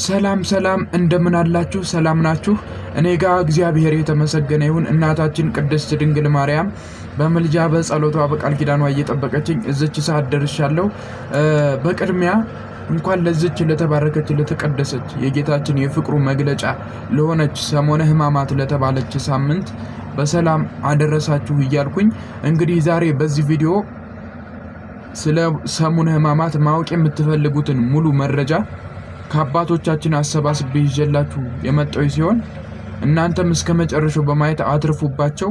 ሰላም ሰላም፣ እንደምን አላችሁ? ሰላም ናችሁ? እኔ ጋር እግዚአብሔር የተመሰገነ ይሁን። እናታችን ቅድስት ድንግል ማርያም በምልጃ በጸሎቷ በቃል ኪዳኗ እየጠበቀችኝ እዝች ሰዓት ደርሻለሁ። በቅድሚያ እንኳን ለዝች ለተባረከች ለተቀደሰች የጌታችን የፍቅሩ መግለጫ ለሆነች ሰሞነ ሕማማት ለተባለች ሳምንት በሰላም አደረሳችሁ እያልኩኝ እንግዲህ ዛሬ በዚህ ቪዲዮ ስለ ሰሙነ ሕማማት ማወቅ የምትፈልጉትን ሙሉ መረጃ ከአባቶቻችን አሰባስቤ ይዤላችሁ የመጣሁ ሲሆን እናንተም እስከ መጨረሻው በማየት አትርፉባቸው።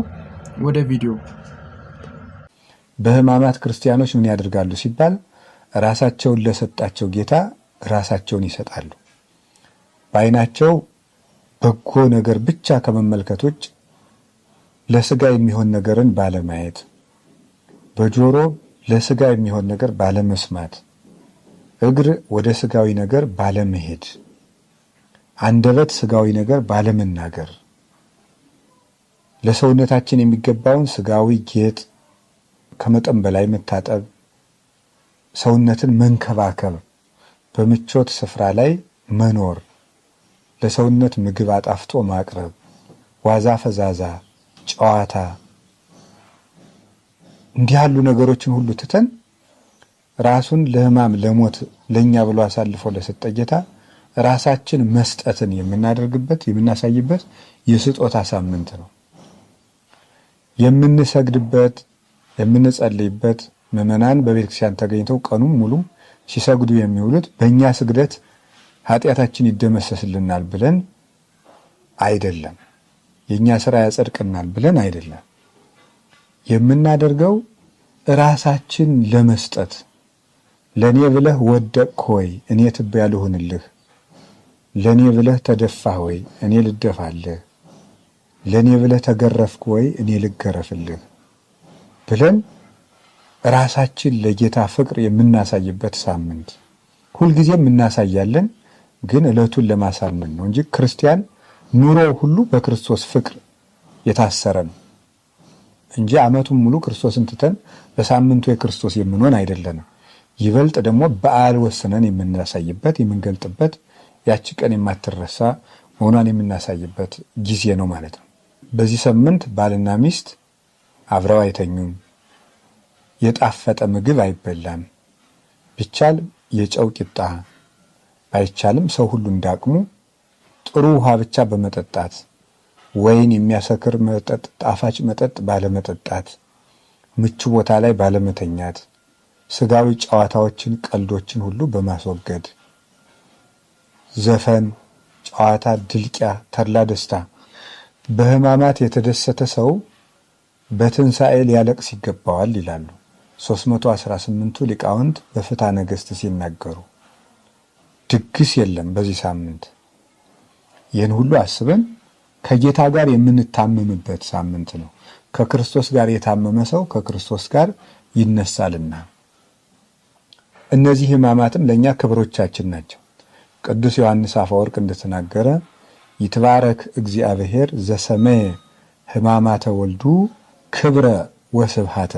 ወደ ቪዲዮ። በሕማማት ክርስቲያኖች ምን ያደርጋሉ ሲባል ራሳቸውን ለሰጣቸው ጌታ ራሳቸውን ይሰጣሉ። በዓይናቸው በጎ ነገር ብቻ ከመመልከት ውጭ ለስጋ የሚሆን ነገርን ባለማየት፣ በጆሮ ለስጋ የሚሆን ነገር ባለመስማት፣ እግር ወደ ስጋዊ ነገር ባለመሄድ፣ አንደበት ስጋዊ ነገር ባለመናገር፣ ለሰውነታችን የሚገባውን ስጋዊ ጌጥ ከመጠን በላይ መታጠብ፣ ሰውነትን መንከባከብ፣ በምቾት ስፍራ ላይ መኖር፣ ለሰውነት ምግብ አጣፍጦ ማቅረብ፣ ዋዛ ፈዛዛ፣ ጨዋታ እንዲህ ያሉ ነገሮችን ሁሉ ትተን ራሱን ለሕማም ለሞት ለእኛ ብሎ አሳልፎ ለሰጠ ጌታ ራሳችን መስጠትን የምናደርግበት የምናሳይበት የስጦታ ሳምንት ነው። የምንሰግድበት የምንጸልይበት ምዕመናን በቤተክርስቲያን ተገኝተው ቀኑን ሙሉ ሲሰግዱ የሚውሉት በእኛ ስግደት ኃጢአታችን ይደመሰስልናል ብለን አይደለም። የእኛ ስራ ያጸድቅናል ብለን አይደለም። የምናደርገው ራሳችን ለመስጠት ለእኔ ብለህ ወደቅህ ሆይ እኔ ትቢያ ልሁንልህ፣ ለእኔ ብለህ ተደፋህ ወይ እኔ ልደፋልህ፣ ለእኔ ብለህ ተገረፍክ ወይ እኔ ልገረፍልህ ብለን ራሳችን ለጌታ ፍቅር የምናሳይበት ሳምንት። ሁልጊዜም እናሳያለን፣ ግን ዕለቱን ለማሳመን ነው እንጂ ክርስቲያን ኑሮ ሁሉ በክርስቶስ ፍቅር የታሰረ ነው እንጂ ዓመቱን ሙሉ ክርስቶስን ትተን በሳምንቱ የክርስቶስ የምንሆን አይደለንም። ይበልጥ ደግሞ በዓል ወስነን የምናሳይበት የምንገልጥበት ያቺ ቀን የማትረሳ መሆኗን የምናሳይበት ጊዜ ነው ማለት ነው። በዚህ ሳምንት ባልና ሚስት አብረው አይተኙም። የጣፈጠ ምግብ አይበላም። ቢቻል የጨው ቂጣ ባይቻልም ሰው ሁሉ እንዳቅሙ ጥሩ ውሃ ብቻ በመጠጣት፣ ወይን የሚያሰክር መጠጥ፣ ጣፋጭ መጠጥ ባለመጠጣት፣ ምቹ ቦታ ላይ ባለመተኛት፣ ስጋዊ ጨዋታዎችን፣ ቀልዶችን ሁሉ በማስወገድ፣ ዘፈን፣ ጨዋታ፣ ድልቂያ፣ ተድላ ደስታ። በሕማማት የተደሰተ ሰው በትንሣኤ ሊያለቅስ ይገባዋል ይላሉ 318ቱ ሊቃውንት በፍትሐ ነገሥት ሲናገሩ። ድግስ የለም በዚህ ሳምንት። ይህን ሁሉ አስበን ከጌታ ጋር የምንታመምበት ሳምንት ነው። ከክርስቶስ ጋር የታመመ ሰው ከክርስቶስ ጋር ይነሳልና። እነዚህ ሕማማትም ለእኛ ክብሮቻችን ናቸው። ቅዱስ ዮሐንስ አፈወርቅ እንደተናገረ ይትባረክ እግዚአብሔር ዘሰመየ ሕማማተ ወልዱ ክብረ ወስብሃተ፣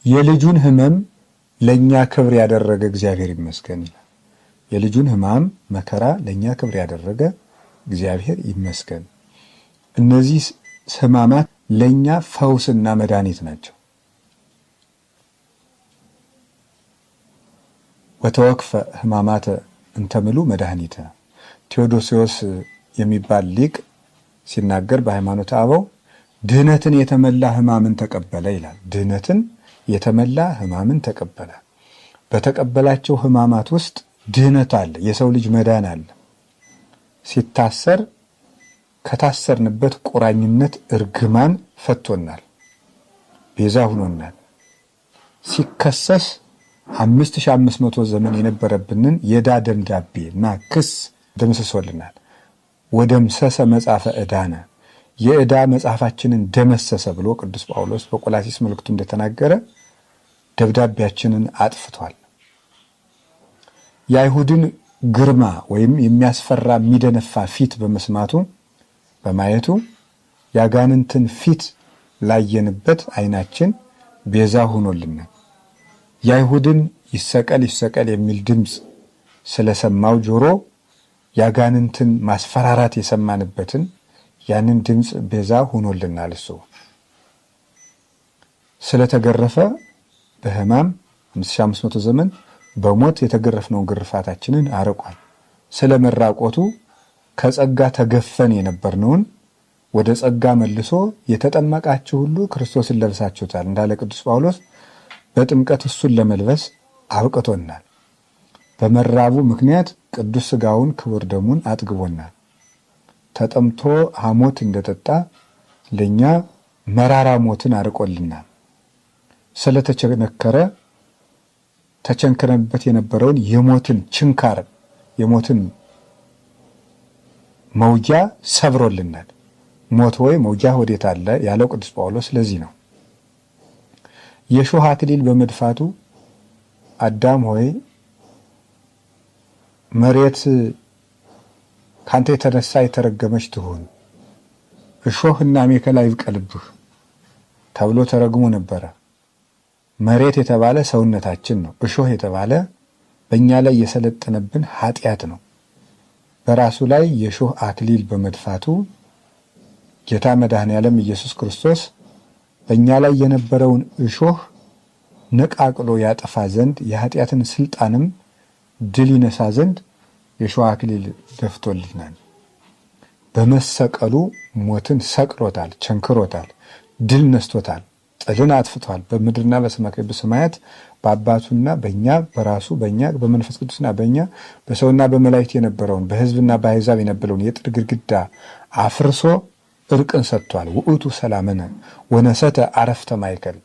የልጁን ሕመም ለእኛ ክብር ያደረገ እግዚአብሔር ይመስገን ይላል። የልጁን ሕማም መከራ ለእኛ ክብር ያደረገ እግዚአብሔር ይመስገን። እነዚህ ሕማማት ለእኛ ፈውስና መድኃኒት ናቸው። ወተወክፈ ሕማማተ እንተምሉ መድኃኒተ። ቴዎዶሲዎስ የሚባል ሊቅ ሲናገር በሃይማኖተ አበው ድህነትን የተመላ ሕማምን ተቀበለ ይላል። ድህነትን የተመላ ሕማምን ተቀበለ። በተቀበላቸው ሕማማት ውስጥ ድህነት አለ። የሰው ልጅ መዳን አለ። ሲታሰር ከታሰርንበት ቁራኝነት እርግማን ፈቶናል፣ ቤዛ ሁኖናል። ሲከሰስ 5500 ዘመን የነበረብንን የዕዳ ደብዳቤ እና ክስ ደምስሶልናል። ወደምሰሰ መጽሐፈ ዕዳነ፣ የዕዳ መጽሐፋችንን ደመሰሰ ብሎ ቅዱስ ጳውሎስ በቆላሲስ መልእክቱ እንደተናገረ ደብዳቤያችንን አጥፍቷል። የአይሁድን ግርማ ወይም የሚያስፈራ የሚደነፋ ፊት በመስማቱ በማየቱ የአጋንንትን ፊት ላየንበት ዓይናችን ቤዛ ሆኖልናል። የአይሁድን ይሰቀል ይሰቀል የሚል ድምፅ ስለሰማው ጆሮ ያጋንንትን ማስፈራራት የሰማንበትን ያንን ድምፅ ቤዛ ሆኖልናል። እሱ ስለተገረፈ በሕማም 5500 ዘመን በሞት የተገረፍነውን ግርፋታችንን አርቋል። ስለ መራቆቱ ከጸጋ ተገፈን የነበርነውን ወደ ጸጋ መልሶ የተጠመቃችሁ ሁሉ ክርስቶስን ለብሳችሁታል እንዳለ ቅዱስ ጳውሎስ በጥምቀት እሱን ለመልበስ አብቅቶናል። በመራቡ ምክንያት ቅዱስ ሥጋውን ክቡር ደሙን አጥግቦናል። ተጠምቶ ሐሞት እንደጠጣ ለእኛ መራራ ሞትን አርቆልናል። ስለተቸነከረ ተቸንክረንበት የነበረውን የሞትን ችንካር የሞትን መውጊያ ሰብሮልናል። ሞት ወይ መውጊያ ወዴት አለ ያለው ቅዱስ ጳውሎስ ለዚህ ነው። የሾህ አክሊል በመድፋቱ አዳም ሆይ መሬት ካንተ የተነሳ የተረገመች ትሁን፣ እሾህ እና አሜከላ ይብቀልብህ ተብሎ ተረግሞ ነበረ። መሬት የተባለ ሰውነታችን ነው። እሾህ የተባለ በእኛ ላይ የሰለጠነብን ኃጢአት ነው። በራሱ ላይ የሾህ አክሊል በመድፋቱ ጌታ መድኃኔ ዓለም ኢየሱስ ክርስቶስ በእኛ ላይ የነበረውን እሾህ ነቃቅሎ ያጠፋ ዘንድ የኃጢአትን ስልጣንም ድል ይነሳ ዘንድ የሾህ አክሊል ደፍቶልናል። በመሰቀሉ ሞትን ሰቅሎታል፣ ቸንክሮታል፣ ድል ነስቶታል፣ ጥልን አጥፍቷል። በምድርና በሰማያት በአባቱና በእኛ በራሱ በእኛ በመንፈስ ቅዱስና በእኛ በሰውና በመላእክት የነበረውን በሕዝብና በአሕዛብ የነበረውን የጥል ግድግዳ አፍርሶ እርቅን ሰጥቷል። ውእቱ ሰላምነ ወነሰተ አረፍተ ማእከል፣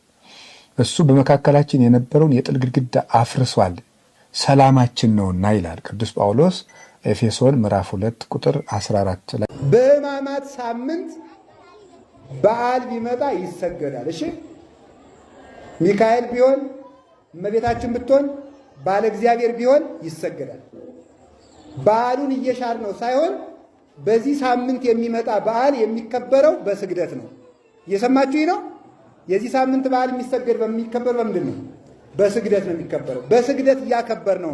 እሱ በመካከላችን የነበረውን የጥል ግድግዳ አፍርሷል፣ ሰላማችን ነውና ይላል ቅዱስ ጳውሎስ ኤፌሶን ምዕራፍ 2 ቁጥር 14 ላይ። በሕማማት ሳምንት በዓል ቢመጣ ይሰገዳል። እሺ፣ ሚካኤል ቢሆን፣ እመቤታችን ብትሆን፣ ባለ እግዚአብሔር ቢሆን ይሰገዳል። በዓሉን እየሻር ነው ሳይሆን በዚህ ሳምንት የሚመጣ በዓል የሚከበረው በስግደት ነው። እየሰማችሁኝ ነው? የዚህ ሳምንት በዓል የሚሰገድ በሚከበር በምንድን ነው? በስግደት ነው የሚከበረው። በስግደት እያከበር ነው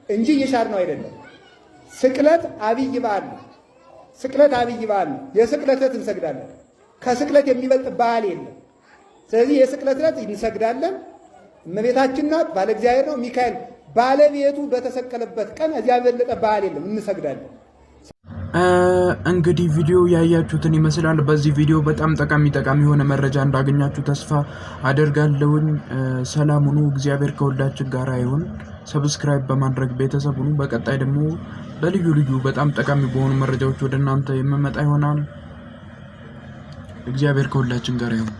እንጂ እየሻር ነው አይደለም። ስቅለት አብይ በዓል ነው። ስቅለት አብይ በዓል ነው። የስቅለት ዕለት እንሰግዳለን። ከስቅለት የሚበልጥ በዓል የለም። ስለዚህ የስቅለት ዕለት እንሰግዳለን። እመቤታችን ናት፣ ባለ እግዚአብሔር ነው ሚካኤል። ባለቤቱ በተሰቀለበት ቀን እዚያ የበለጠ በዓል የለም። እንሰግዳለን። እንግዲህ ቪዲዮ ያያችሁትን ይመስላል። በዚህ ቪዲዮ በጣም ጠቃሚ ጠቃሚ የሆነ መረጃ እንዳገኛችሁ ተስፋ አደርጋለሁኝ። ሰላም ሁኑ። እግዚአብሔር ከሁላችን ጋር ይሁን። Subscribe በማድረግ ቤተሰብ ሁኑ። በቀጣይ ደግሞ በልዩ ልዩ በጣም ጠቃሚ በሆኑ መረጃዎች ወደ እናንተ የምመጣ ይሆናል። እግዚአብሔር ከሁላችን ጋር ይሁን።